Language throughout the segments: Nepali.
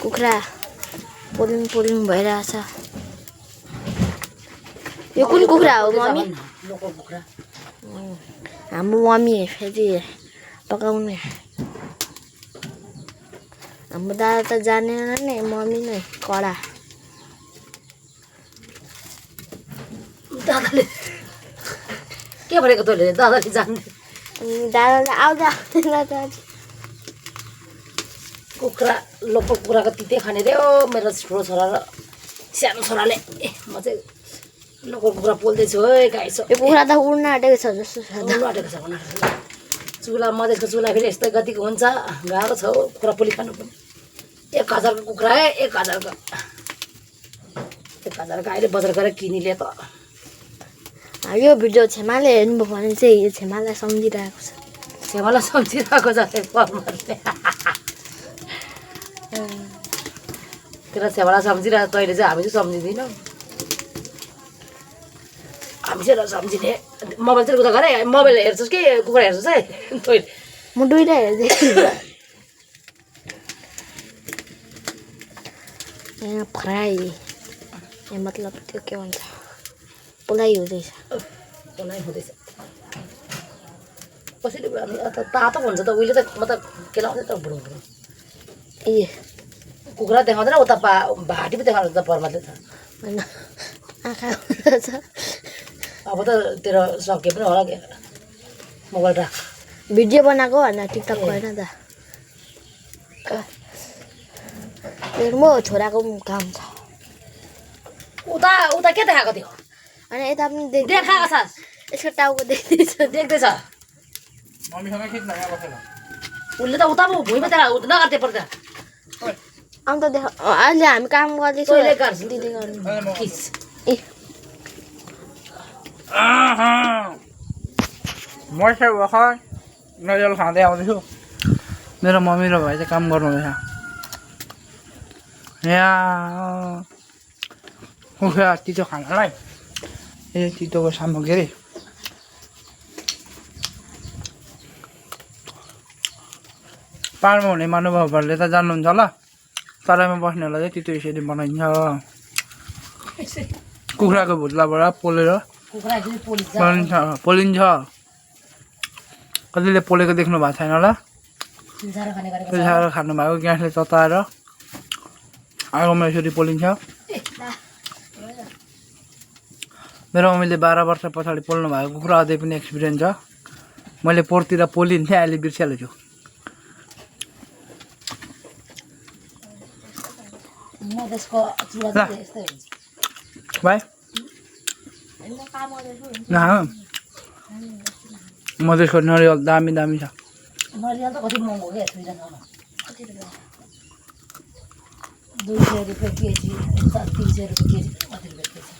कुखुरा पोलिङ भइरहेछ यो कुन कुखुरा हो मम्मी लोकल कुखुरा हाम्रो मम्मी फेरि पकाउने हाम्रो दादा त जानेन नि मम्मी नै कडा दादाले के भनेको तैँले दादाले जान्ने दादाले आउँदा कुखुरा लोकल कुखुराको तिते खाने रे हो मेरो ठुलो छोरा र सानो छोराले म चाहिँ लोकल कुखुरा पोल्दैछु है गाई छ यो कुखुरा त उड्न आँटेको छ जस्तो छ उड्नु आँटेको छ चुला मधेसको चुला फेरि यस्तै गतिको हुन्छ गाह्रो छ हो कुखुरा पोली खानु पनि 1000 को कुखुरा है 1000 को 1000 अहिले बजार गएर किनिले त यो भिडियो छेमाले हेर्नुभयो भने चाहिँ यो छेमालाई सम्झिरहेको छ छेमालाई सम्झिरहेको छ परमाले तेरो छेमालाई सम्झिरहेको तैँले चाहिँ हामी चाहिँ सम्झिँदैनौँ हामी चाहिँ सम्झिने मोबाइल चाहिँ उता गरे मोबाइल हेर्छस् कि कुखुरा हेर्छस् है तैँले म दुईटा हेर्दै यहाँ फ्राई ए मतलब त्यो के भन्छ पोलाइ हुँदैछ पोलाइ हुँदैछ कसरी हामी तातो हुन्छ त उहिले त म त के लाउँदै त बुढो बुढो ए कुखुरा देखाउँदैन उता भाटी पो देखाउँछ त परमाले त होइन आँखा हुन्छ अब त तेरो सके पनि होला के मोबाइल राख भिडियो बनाएको होइन टिकटक होइन त म छोराको काम छ उता उता के देखाएको थियो अनि यता पनि देखाएको छ यसको टाउको देख्दैछ देख्दैछ उसले त उता पो भुइँमा देखाएको नगर्दै पर्दा अन्त देख अहिले हामी काम गर्दैछौँ तैँले गर्छ दिदी गर्नु किस ए म चाहिँ भर्खर नरिवल खाँदै आउँदैछु मेरो मम्मी र भाइ चाहिँ काम गर्नुहुँदैछ यहाँ कुखुरा तितो खानालाई ए तितोको सामग्री अरे पाहाडमा हुने महानुभावहरूले त जान्नुहुन्छ होला तराईमा बस्नेहरूलाई चाहिँ तितो यसरी बनाइन्छ कुखुराको भुत्लाबाट पोलेर पोलिन्छ कतिले पोलेको देख्नु भएको छैन होला पिल्साएर खानुभएको ग्यासले तताएर आगोमा यसरी पोलिन्छ मेरो मम्मीले 12 वर्ष पछाडि पोल्नु भएको कुखुरा अझै पनि एक्सपिरियन्स छ मैले पोहोरतिर पोलिन्थेँ अहिले बिर्सिहालेछु भाइ मधेसको नरिवल दामी दामी छ नरिवल त कति महँगो क्या 200 रुपियाँ केजी 300 रुपियाँ केजी कति रुपियाँ केजी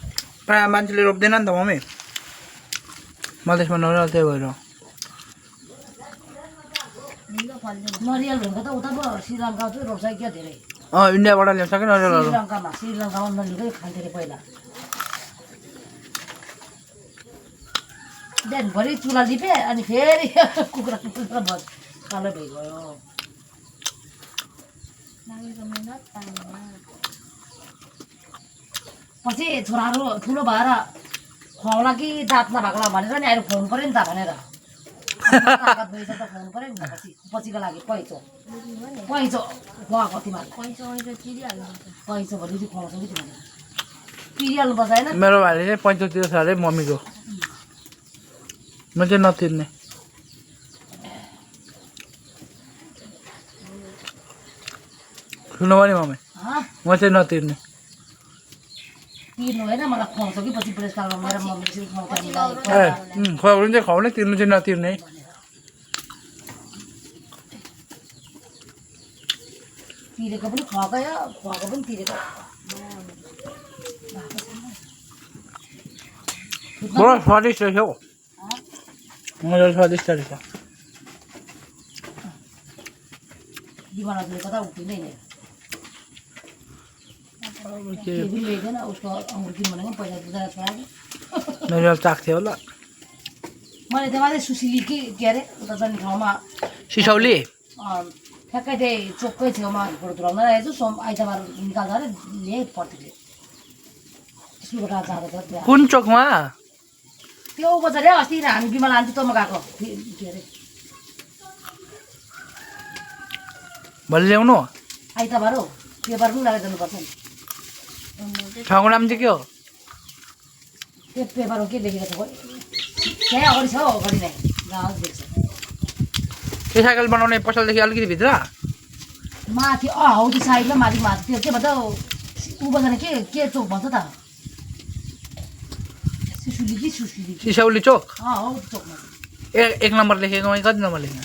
प्रायः मान्छेले रोप्दैन नि त मम्मी मधेसमा नरिवल त्यही भएर नरिवल भनेको त उता पो श्रीलङ्का चाहिँ रोप्छ क्या धेरै इन्डियाबाट ल्याउँछ कि नरिवलहरू श्रीलङ्कामा नलिकै खान्थ्यो अरे पहिला बिहानभरि चुला लिपे अनि फेरि कुखुरा कालो भइगयो पछि छोराहरू ठुलो भएर खुवाउला कि दाँत नभएकोला भनेर नि अहिले खुवाउनु पऱ्यो नि त भनेर खुवाउनु पऱ्यो नि त पछिको लागि पैँचो खुवाएको तिमीहरू पैँचो भनेपछि खुवाउँछौ कि तिमीहरू पिरिहाल्नु पर्छ होइन मेरो भाइले चाहिँ 75 छ अरे मम्मीको म चाहिँ नतिर्ने सुन्नु नि मम्मी म चाहिँ नतिर्ने तिर्नु होइन मलाई खुवाउँछ कि पछि पुरस्कारमा मेरो मम्मीले खुवाउनु चाहिँ खुवाउने तिर्नु चाहिँ नतिर्ने तिरेको पनि खुवाएकै हो खुवाएको पनि तिरेको बडा स्वादिष्ट रहेछ हौ मजाले स्वादिष्ट रहेछ दिवानाले कता उठ्दैन ल्याइदिएन उसको अङ्गुर किन भनेको पैसा बुझाएर छोराको नरिवल चाख्थ्यो होला मैले त्यहाँ मात्रै सुसिली के अरे उता जाने ठाउँमा सिसौली ठ्याक्कै त्यही चोककै छेउमा फोटो तुलाउन रहेछु आइतबार निकाल्दा ल्याएँ पर्थ्यो स्कुलबाट जाँदा त त्यहाँ कुन चोकमा त्यो बजार अस्ति हामी बिमा लान्छु तँमा गएको के अरे भोलि ल्याउनु आइतबार हौ पेपर पनि लगाएर जानुपर्छ नि ठाउँको नाम चाहिँ के हो त्यो पेपरमा के लेखेको छ त्यहीँ अगाडि छ हौ अगाडि नै गाउँ देख्छ त्यो साइकल बनाउने पसलदेखि अलिकति भित्र माथि हौ त्यो साइडमा माथि त्यो के भन्छ ऊ बजारमा के चोक भन्छ त सुसुली कि सुसुली सिसौली चोक हौ त्यो चोकमा एक नम्बर लेखेको कति नम्बर लेख्नु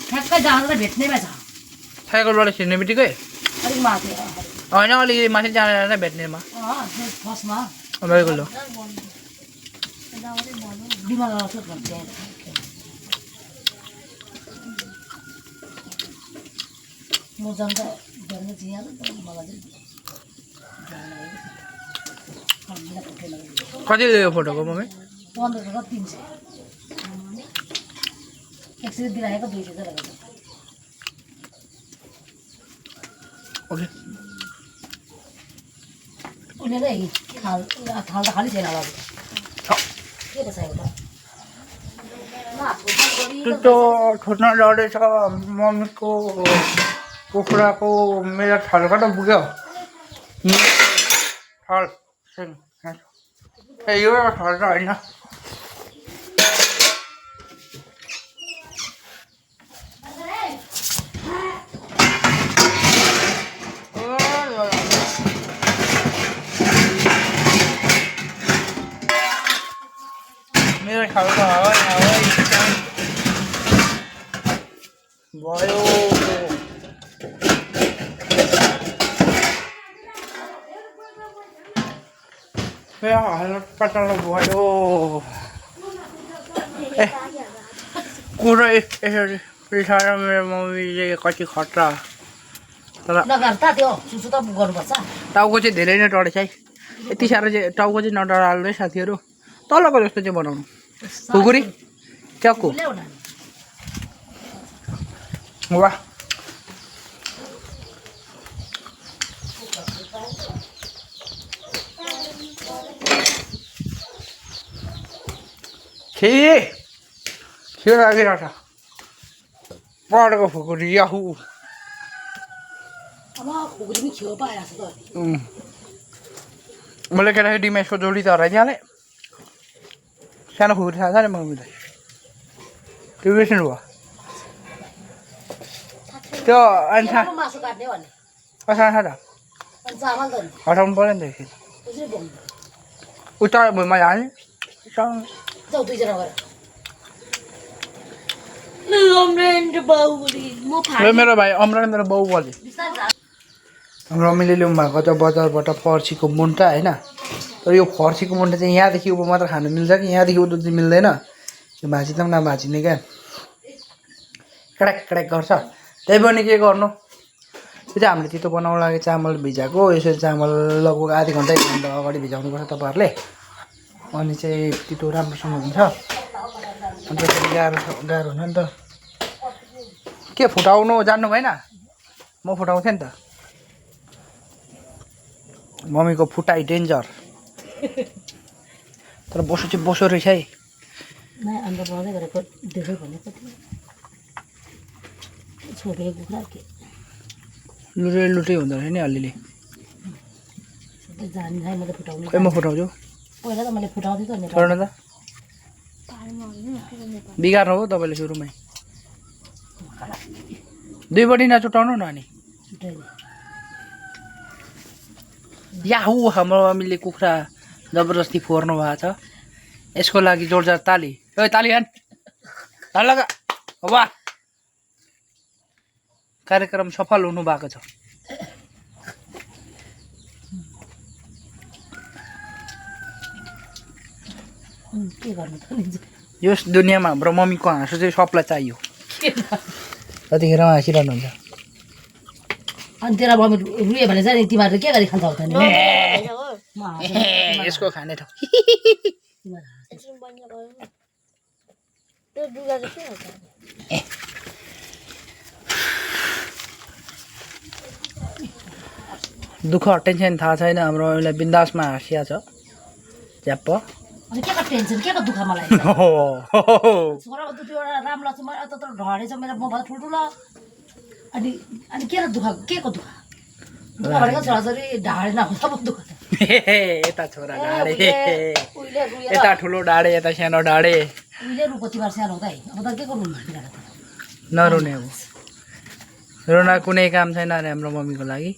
ठ्याक्कै जाँदा त भेट्नैमा छ साइकलबाट छिर्ने बित्तिकै अलिक माथि होइन अलिकति माथि जाँदा भेट्नेमा फर्स्टमा रहेको लो बिमार सोध भन्छ त्यहाँ म जाँदा गर्ने चिया मलाई चाहिँ कति लियो फोटोको मम्मी 1500 र 300 100 दिइराखेको 200 चाहिँ लगाएको ओके उनीहरू थाल त खालि छैन होला के बसाएको त त्यो छोड्न लडेछ मम्मीको कुखुराको मेरो थल कता पुग्यो थल ए यो थल त होइन मेरो थल त भयो पतला भयो ए कुरा यसरी बिसाएर मेरो मम्मीले कति खट्रा तर नगर त त्यो सुसु त गर्नुपर्छ टाउको चाहिँ धेरै नै डढेछ है यति साह्रो चाहिँ टाउको चाहिँ नडराल्नु है साथीहरू तलको जस्तो चाहिँ बनाउनु खुकुरी च्याकु वाह खिर लागिरहेछ पढेको खुकुरी याहु मैले केटाकेटी मेसको जोडी त हराइदिहालेँ सानो खुकुरी थाहा छ नि मम्मीलाई त्यो बिर्सिनु भयो त्यो अनि मासु काट्ने भने सानो छ अनि चामल त हटाउनु पऱ्यो नि त एकछिन त्यसरी बोल्नु उता भुइँमा हाल्ने जाऊ दुईजना गएर मेरो भाइ अमरेन्द्र बाहुबली हाम्रो मम्मीले ल्याउनु भएको छ बजारबाट फर्सीको मुन्टा होइन तर यो फर्सीको मुन्टा चाहिँ यहाँदेखि उँभो मात्र खानु मिल्छ कि यहाँदेखि उँधो चाहिँ मिल्दैन यो भाँचिँदा पनि नभाँचिने क्या क्रैक क्रैक गर्छ त्यही पनि के गर्नु त्यो चाहिँ हामीले तितो बनाउनु लागि चामल भिजाएको यसरी चामल लगभग आधी घन्टा 1 घन्टा अगाडि भिजाउनुपर्छ तपाईँहरूले अनि चाहिँ तितो राम्रोसँग हुन्छ अन्त त्यसरी गाह्रो हुन नि त के फुटाउनु जान्नु भएन म फुटाउँथेँ नि त मम्मीको फुटाइ डेन्जर तर बसो चाहिँ बसो रहेछ है अन्त बढ्दै गरेको देख्दै भनेको छोपेको कुखुरा के लुटे लुटे हुँदो रहेछ नि अलिअलि जाने मैले फुटाउने खै म फुटाउँछु पहिला त मैले फुटाउँथेँ त छोड्नु त बिगार्नु हो तपाईँले सुरुमै 2 बटी नचुटाउनु न अनि याहु हाम्रो मम्मीले कुखुरा जबरजस्ती फोर्नु भएको छ यसको लागि जोरदार ताली ओ ताली हान लगा वाह कार्यक्रम सफल हुनु भएको छ के गर्नु त नि यस दुनियाँमा हाम्रो मम्मीको हाँसो चाहिँ सबलाई चाहियो कतिखेर हाँसिरहनुहुन्छ अनि तेरा मम्मी रुयो भने चाहिँ तिमीहरूले के गरी खान्छ त नि यसको खाने ठाउँ दुःख टेन्सन थाहा छैन हाम्रो मम्मीलाई बिन्दासमा हाँसिया छ च्याप्प अनि के को टेन्सन के को दुःख मलाई छोराको त त्यो एउटा राम्रो छ मलाई त ढडेछ मेरो मोबाइल ठुल्ठुलो अनि अनि के दुःख के को दुःख दुःख भनेको छोराछोरी ढाडे नहुँदा पो दुःख त यता छोरा ढाडे यता ठुलो ढाडे यता सानो ढाडे उहिले रुपति बार सानो हुँदै अब त के गर्नु नरुने अब रोना कुनै काम छैन अरे हाम्रो मम्मीको लागि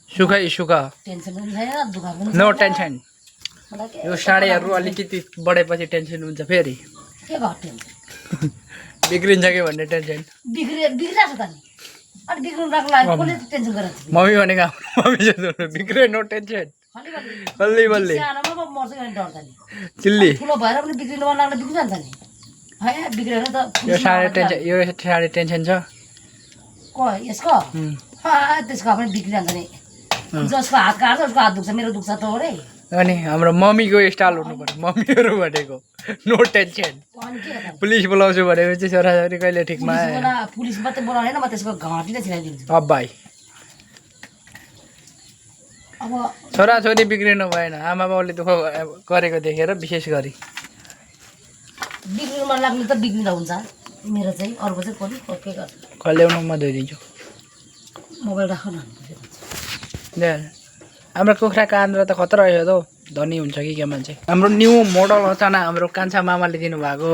सुखै सुख टेन्सन पनि छैन दुःख पनि नो टेन्सन मलाई के यो साडीहरू अलिकति बढेपछि टेन्सन हुन्छ फेरि के भयो टेन्सन बिग्रिन्छ कि भन्ने टेन्सन बिग्रिरहेको छ त नि अनि बिग्रिनु राख्नु लागि कसले टेन्सन गरेर मम्मी भनेको हाम्रो मम्मी चाहिँ बिग्रे नो टेन्सन बल्ली बल्ली सानोमा पो मर्छ भने डर त नि चिल्ली ठुलो भएर पनि बिग्रिनु मन लाग्दा बिग्रिन्छ नि है बिग्रेर त यो साडी टेन्सन छ को यसको त्यसको पनि बिग्रिरहन्छ नि जसको हात काट्छ उसको हात दुख्छ मेरो दुख्छ त हो रे अनि हाम्रो मम्मीको स्टाइल हुनु पर्यो मम्मीहरू भनेको नो टेन्सन अनि के गर्नु पुलिस बोलाउँछु भनेपछि छोराछोरी कहिले ठिकमा पुलिस मात्रै बोलाउने म त्यसको घाँटीले छिराइदिन्छु अब भाइ अब छोराछोरी बिग्रिनु भएन आमा बाउले दुःख गरेको देखेर विशेष गरी बिग्रिनु मन लाग्ने त बिग्रिँदा हुन्छ मेरो चाहिँ अर्को चाहिँ के गर्छ कल्याउनु म धोइदिन्छु मोबाइल राख न हाम्रो कुखुराको आन्द्रा त खतरा रहेछ त हौ धनी हुन्छ कि के मान्छे हाम्रो न्यू मोडल अचानक हाम्रो कान्छा मामाले दिनुभएको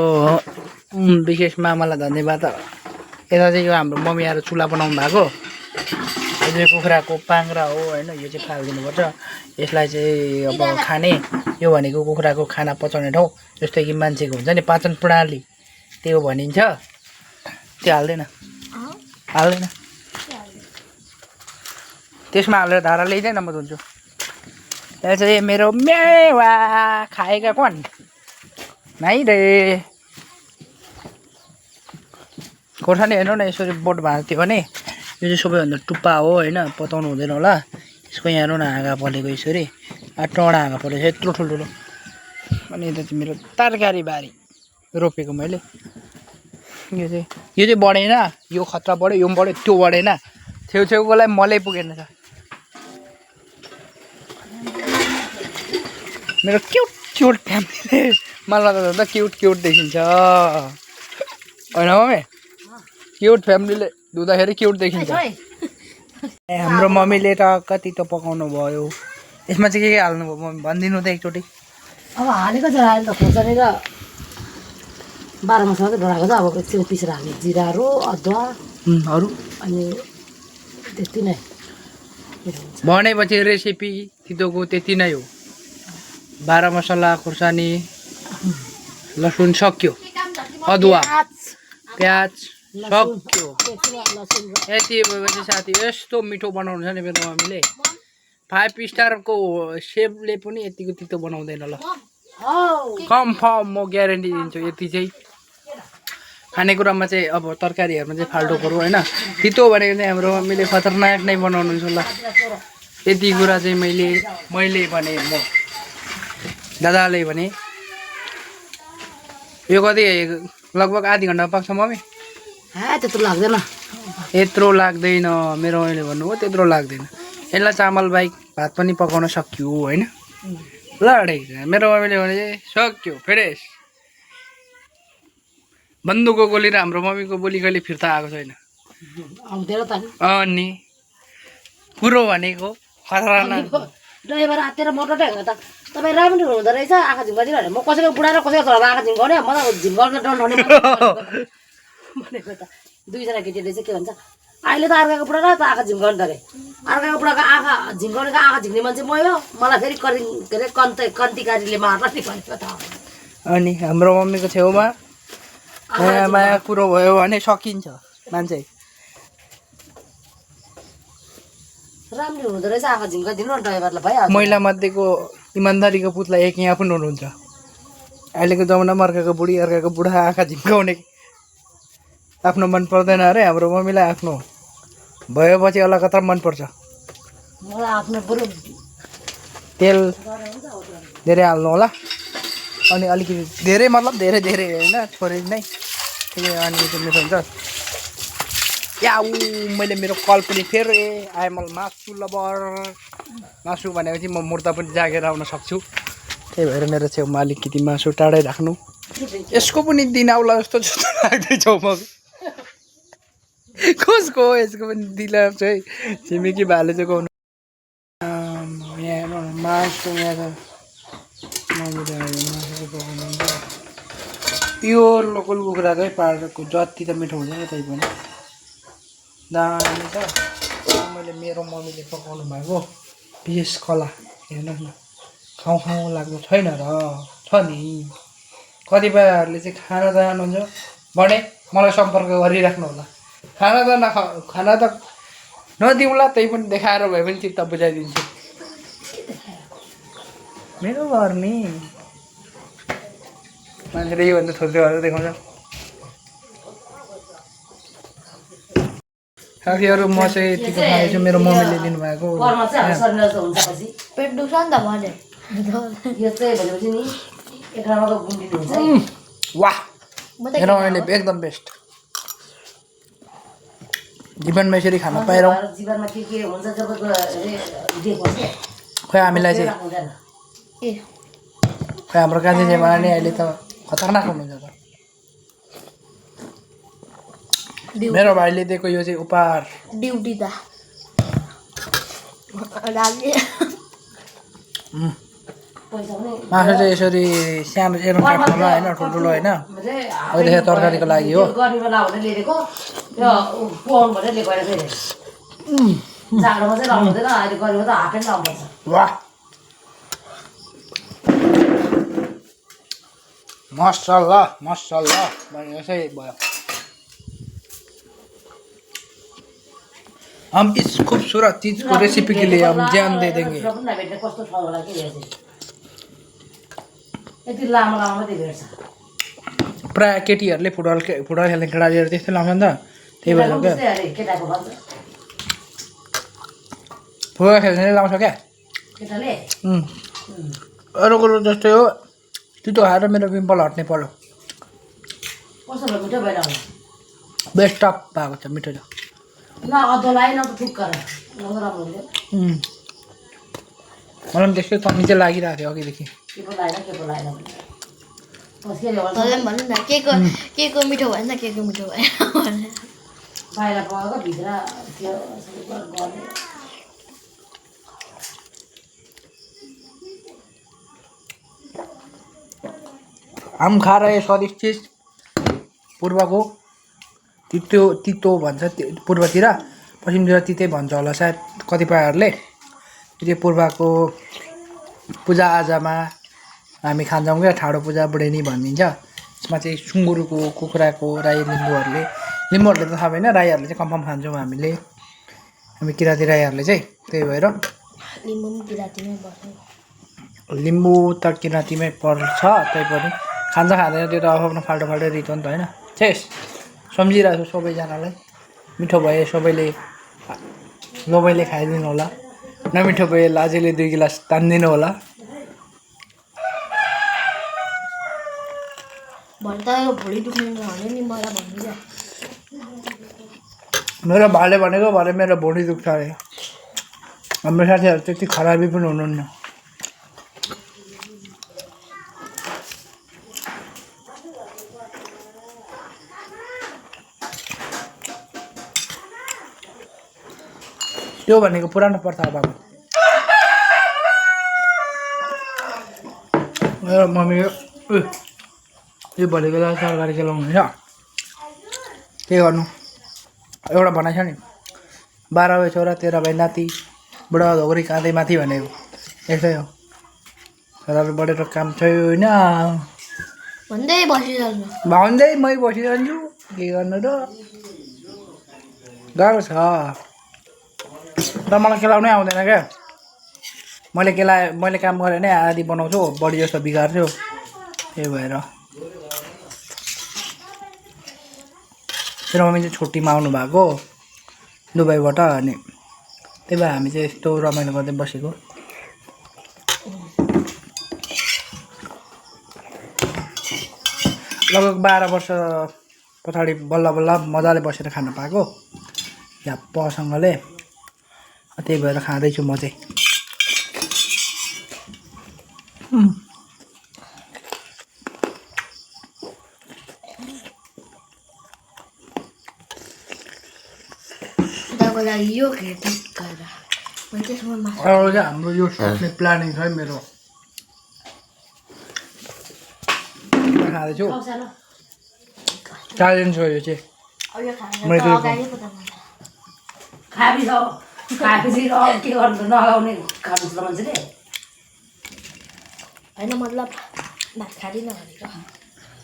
विशेष मामालाई धन्यवाद यता चाहिँ यो हाम्रो मम्मी आएर चुल्हा बनाउनु भएको यो चाहिँ कुखुराको पाङ्रा हो होइन यो चाहिँ फालिदिनुपर्छ यसलाई चाहिँ अब खाने यो भनेको कुखुराको खाना पचाउने ठाउँ जस्तै कि मान्छेको हुन्छ नि पाचन प्रणाली त्यो भनिन्छ त्यो हाल्दैन त्यसमा हालेर धारा ल्याइँदैन म धुन्छु त्यहाँ चाहिँ मेरो मेवा खाएका कौन नाइ रे खोर्सानी हेर्नु न यसरी बोट भाँच्थ्यो भने यो चाहिँ सबैभन्दा टुप्पा हो होइन पताउनु हुँदैन होला यसको यहाँ हेर्नु न हाँगा पलेको यसरी टडा हाँगा परेको छ यत्रो ठुल्ठुलो अनि यता चाहिँ मेरो तरकारी बारी रोपेको मैले यो चाहिँ बढेन यो खतरा बढ्यो यो पनि बढ्यो त्यो बढेन छेउछेउकोलाई मलै पुगेन छ मेरो क्युट फ्यामिलीले मलाई त झन् क्युट देखिन्छ होइन मम्मी क्युट फ्यामिलीले धुँदाखेरि क्युट देखिन्छ हाम्रो मम्मीले त कति त पकाउनु भयो यसमा चाहिँ के हाल्नुभयो मम्मी भनिदिनु त एकचोटि अब हालेको छ अहिले त खोर्सानी र 12 मसला चाहिँ ढोडाको त अब एकछिन पिसेर हाल्ने जिराहरू अदुवा अरू अनि त्यति नै भनेपछि रेसिपी तितोको त्यति नै हो 12 मसला खुर्सानी लसुन सक्यो अदुवा प्याज सक्यो यति भएपछि साथी यस्तो मिठो बनाउनु छ नि मेरो मम्मीले 5 स्टारको सेफले पनि यतिको तितो बनाउँदैन ल कन्फर्म म ग्यारेन्टी दिन्छु यति चाहिँ खानेकुरामा चाहिँ अब तरकारीहरूमा चाहिँ फाल्टो गरौँ होइन तितो भनेको चाहिँ हाम्रो मम्मीले खतरनाक नै बनाउनुहुन्छ ल यति कुरा चाहिँ मैले भने म दादाले भने यो कति लगभग आधी घन्टा पाक्छ मम्मी त्यत्रो लाग्दैन यत्रो लाग्दैन मेरो मम्मीले भन्नुभयो त्यत्रो लाग्दैन यसलाई चामल बाहेक भात पनि पकाउन सक्यो होइन ल मेरो मम्मीले भने चाहिँ सक्यो फ्रेस बन्दुकको गोली र हाम्रो मम्मीको बोली कहिले फिर्ता आएको छैन आउँदैन त अनि कुरो भनेको खतरनाक ड्राइभर आत्तेर मोटर टेक्नु त तपाईँ राम्रो हुँदो रहेछ आँखा झिम्कादिनु भने म कसैको बुढा र कसैको छोरालाई आँखा झिम्काउने म त झिम्काउन डराउने भनेको त दुईजना केटीले चाहिँ के भन्छ अहिले त अर्काको बुढा र त आँखा झिम्काउने त अरे अर्काको बुढाको आँखा झिम्काउनेको आँखा झिक्ने मान्छे म हो मलाई फेरि के अरे कन्तीकारीले मार्ला नि भनेको त अनि हाम्रो मम्मीको छेउमा नयाँ माया कुरो भयो भने सकिन्छ मान्छे राम्रो हुँदो रहेछ आँखा झिम्काइदिनु न ड्राइभरलाई भइहाल्छ महिला मध्येको इमान्दारीको पुतला एक यहाँ पनि हुनुहुन्छ अहिलेको जमानामा अर्काको बुढी अर्काको बुढा आँखा झिम्काउने आफ्नो मन पर्दैन अरे हाम्रो मम्मीलाई आफ्नो भएपछि अलग कता मनपर्छ मलाई आफ्नो बरु तेल धेरै हाल्नु होला अनि अलिकति धेरै मतलब धेरै होइन छोरी नै अनि मिठो हुन्छ याउ मैले मेरो कल पनि फेरि आइएमएल मासु लबर मासु भनेपछि म मुर्दा पनि जागेर आउन सक्छु त्यही भएर मेरो छेउमा अलिकति मासु टाढै राख्नु यसको पनि दिन आउला जस्तो लाग्दैछ म कसको हो यसको पनि दिला छ है छिमेकी भाले चाहिँ गाउनु मासु यहाँ प्योर लोकल कुखुराकै पाहाडको जति त मिठो हुँदैन त्यही पनि दामी छ मैले मेरो मम्मीले पकाउनु भएको विशेष कला हेर्नुहोस् न खाउँ खाउँ लाग्नु छैन र छ नि कतिपयहरूले चाहिँ खाना चाहनुहुन्छ भने मलाई सम्पर्क गरिराख्नु होला खाना त नदिउँला त्यही पनि देखाएर भए पनि चित्त बुझाइदिन्छु मेरो घर नि मान्छेले योभन्दा थोत्रो गरेर देखाउँछ साथीहरू म चाहिँ यतिको खाएछु मेरो मम्मीले दिनुभएको पेट दुख्छ नि त मैले वाह मेरो मम्मीले एकदम बेस्ट जीवनमा यसरी खान पाइरहँ खोइ हामीलाई चाहिँ खोइ हाम्रो कान्छी चाहिँ नि अहिले त खतरनाक हुनुहुन्छ त मेरो भाइले दिएको यो चाहिँ उपहार ड्युटी त मासु चाहिँ यसरी सानो एरो काट्नुमा होइन ठुल्ठुलो होइन अहिले तरकारीको लागि हो वाह मसल्ला भनेको चाहिँ भयो हम इस खूबसूरत चीज को रेसिपी के लिए हम जान दे देंगे प्राय केटीहरूले फुटबल खेल्ने केटाहरूले त्यस्तै लाउँछ नि त त्यही भएर क्या फुटबल खेल्ने लाउँछ क्या अरू कुरो जस्तै हो त्यो खाएर मेरो पिम्पल हट्ने पर्यो बेस्ट अफ भएको छ मिठो छ मलाई पनि त्यस्तै कमी चाहिँ लागिरहेको थियो अघिदेखि के को मिठो भएन के को मिठो भएन बाहिर पकाएको भित्र त्यो गर्ने आम खा रहे स्वादिष्ट चिज पूर्वको तितो भन्छ पूर्वतिर पश्चिमतिर तितै भन्छ होला सायद कतिपयहरूले त्यो पूर्वको पूजाआजामा हामी खान्छौँ क्या ठाडो पूजा बुढेनी भनिदिन्छ यसमा चाहिँ सुँगुरको कुखुराको राई लिम्बूहरूले त थाहा भएन राईहरूले चाहिँ कन्फर्म खान्छौँ हामी किराँती राईहरूले चाहिँ त्यही भएर लिम्बू त किराँतीमै पर्छ त्यही पनि खान्छ खाँदैन त्यो त आफ्नो फाल्टो रित हो नि त होइन चेस सम्झिरहेको छु सबैजनालाई मिठो भए सबैले खाइदिनु होला नमिठो भए लाजेले 2 गिलास तान्दिनु होला मेरो भाले भनेको भरे मेरो भुँडी दुख्छ अरे हाम्रो साथीहरू त्यति खराबी पनि हुनुहुन्न त्यो भनेको पुरानो प्रथा भएको मेरो मम्मी यो भोलिको बेला तरकारी केलाउनु हुन्छ के गर्नु एउटा भनाइ छ नि 12 भाइ छोरा 13 भाइ नाति बुढा धोगरी काँदै माथि भनेको यस्तै हो छोराहरू बढेर काम छैन भन्दै मै बसिरहन्छु के गर्नु र गाह्रो छ त मलाई केलाउनै आउँदैन क्या मैले काम गरेँ नै आधी बनाउँछु बढी जस्तो बिगार्छु त्यही भएर मेरो मम्मी चाहिँ छुट्टीमा आउनु भएको दुबईबाट अनि त्यही भएर हामी चाहिँ यस्तो रमाइलो गर्दै बसेको लगभग 12 वर्ष पछाडि बल्ल बल्ल मजाले बसेर खान पाएको झ्याप्पसँगले त्यही भएर खाँदैछु म चाहिँ दाको लागि यो खेती गरेर मैले त्यसमा मासु अरू चाहिँ हाम्रो यो सक्ने प्लानिङ छ है मेरो खाँदैछु सानो च्यालेन्ज हो यो चाहिँ अब यो खाएर मैले त अगाडि पो त मलाई खाएपछि के गर्नु नगाउने खानुहुन्छ मान्छेले होइन मतलब भात खाँदिनँ भनेको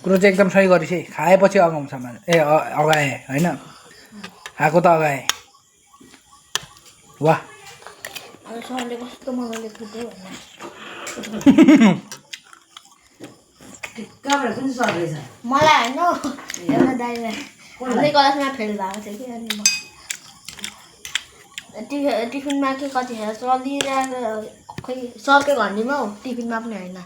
कुरो चाहिँ एकदम सही गरेछ है खाएपछि अगाउँछ ए अगाए होइन खाएको त अगाए वाह अब सरले कस्तो मजाले कुट्यो भने कहाँबाट कुन सर रहेछ मलाई होइन एउटा दाइलाई हाम्रै क्लासमा फेल भएको थियो कि अनि म टिफिनमा के कतिखेर चलिरहेको खै सरकै घन्टीमा हौ टिफिनमा पनि होइन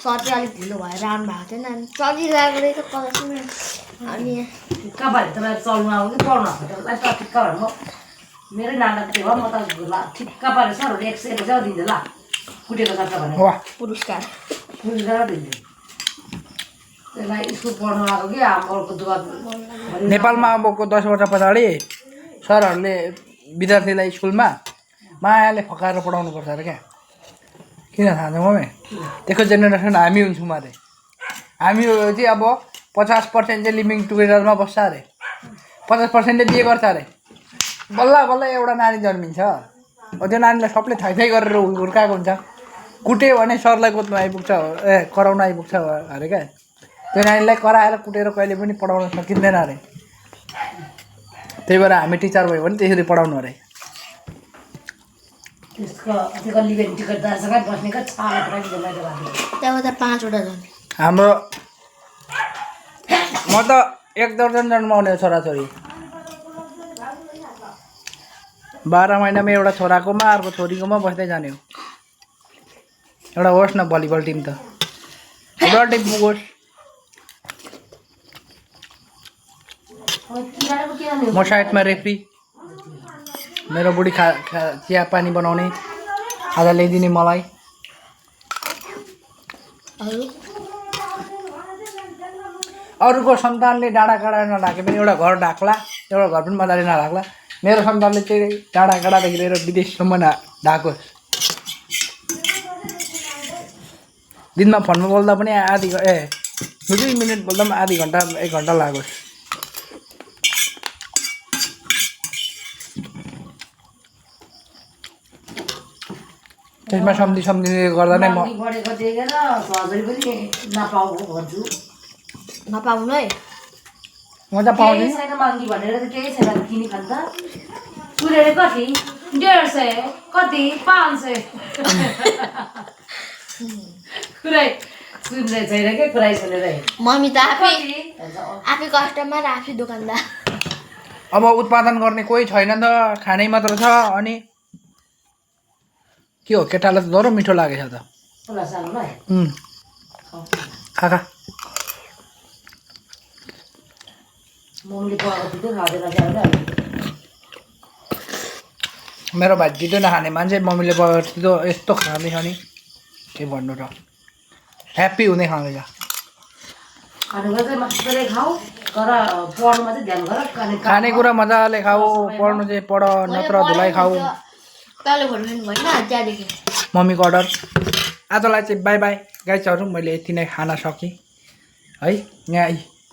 सर चाहिँ अलिक ढिलो भएर आउनु भएको थिएन अनि चलिरहेको रहेछ क्लासमा अनि कहाँबाट तपाईँ चल्नु आउनु कि पढ्नु आएको त ठिक्का भएर म मेरै नाटक थियो म त ठिक्का पारेर सरहरू 100 पैसा दिन्छु ल कुटेको सक्छ भने वाह पुरस्कार पुरस्कार दिन्छु त्यसलाई स्कुल पढ्नु आएको कि हाम्रो दुःख नेपालमा अबको 10 वर्ष पछाडि सरहरूले विद्यार्थीलाई स्कुलमा मायाले फकाएर पढाउनु पर्छ अरे क्या किन थाहा छ मम्मी त्यसको जेनेरेसन हामी हुन्छौँ अरे हामी चाहिँ अब 50% चाहिँ लिभिङ टुगेदरमा बस्छ अरे 50%ले बिहे गर्छ अरे बल्ल बल्ल एउटा नानी जन्मिन्छ त्यो नानीलाई सबले थाइ थाइ गरेर हुर्काएको हुन्छ कुट्यो भने सरलाई कुद्नु आइपुग्छ कराउन आइपुग्छ अरे क्या त्यो नानीलाई कराएर कुटेर कहिले पनि पढाउन सकिँदैन अरे त्यही भएर हामी टिचर भयो भने त्यसरी पढाउनु अरे त्यसको त्यो लिभिङ टिकटदारसँग बस्नेको छाला पुरा त्यहाँबाट 5 वटा झन् हाम्रो म त 1 दर्जन जन्माउने छोराछोरी 12 महिनामा एउटा छोराकोमा अर्को छोरीकोमा बस्दै जाने हो एउटा होस् न भलिबल टिम त एउटा टिम पुगोस् म साइडमा रेफ्री मेरो बुढी चिया पानी बनाउने आज ल्याइदिने मलाई अरूको सन्तानले डाँडा काँडा नढाके पनि एउटा घर ढाक्ला एउटा घर पनि मजाले नढाक्ला मेरो सन्तानले चाहिँ डाँडा काँडादेखि लिएर विदेशसम्म ढाकोस् दिनमा फोनमा बोल्दा पनि आधी 2 मिनट बोल्दा पनि आधी घन्टा 1 घन्टा लागोस् त्यसमा सम्झी गर्दा नै म बढेको देखेर हजुर पनि नपाएको भन्छु नपाउनु है म त पाउने केही छैन महँगी भनेर त केही छैन किनी खान्छ सुनेर कति 150 कति 500 कुरै सुन्दै छैन के कुरै सुनेर मम्मी त आफै कस्टमर आफै दोकानदार अब उत्पादन गर्ने कोही छैन नि त खानै मात्र छ अनि के हो केटालाई त डह्रो मिठो लागेछ त पुरा सानो ल खा मम्मीले पकाएको थियो खाँदैन क्या मेरो भाइ दिँदैन खाने मान्छे मम्मीले पकाएको यस्तो खाँदैछ नि के भन्नु र ह्याप्पी हुने खाँदैछ खानेकुरा चाहिँ मजाले खाऊ तर पढ्नुमा चाहिँ ध्यान गर खानेकुरा मजाले खाऊ पढ्नु चाहिँ पढ नत्र धुलाइ खाऊ मम्मीको अर्डर आजलाई चाहिँ बाई बाई गाइजहरू मैले यति नै खाना सकेँ है यहाँ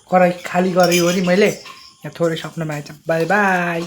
कराई खाली गरेँ हो नि मैले यहाँ थोरै सक्नुमा आएछ बाई बाई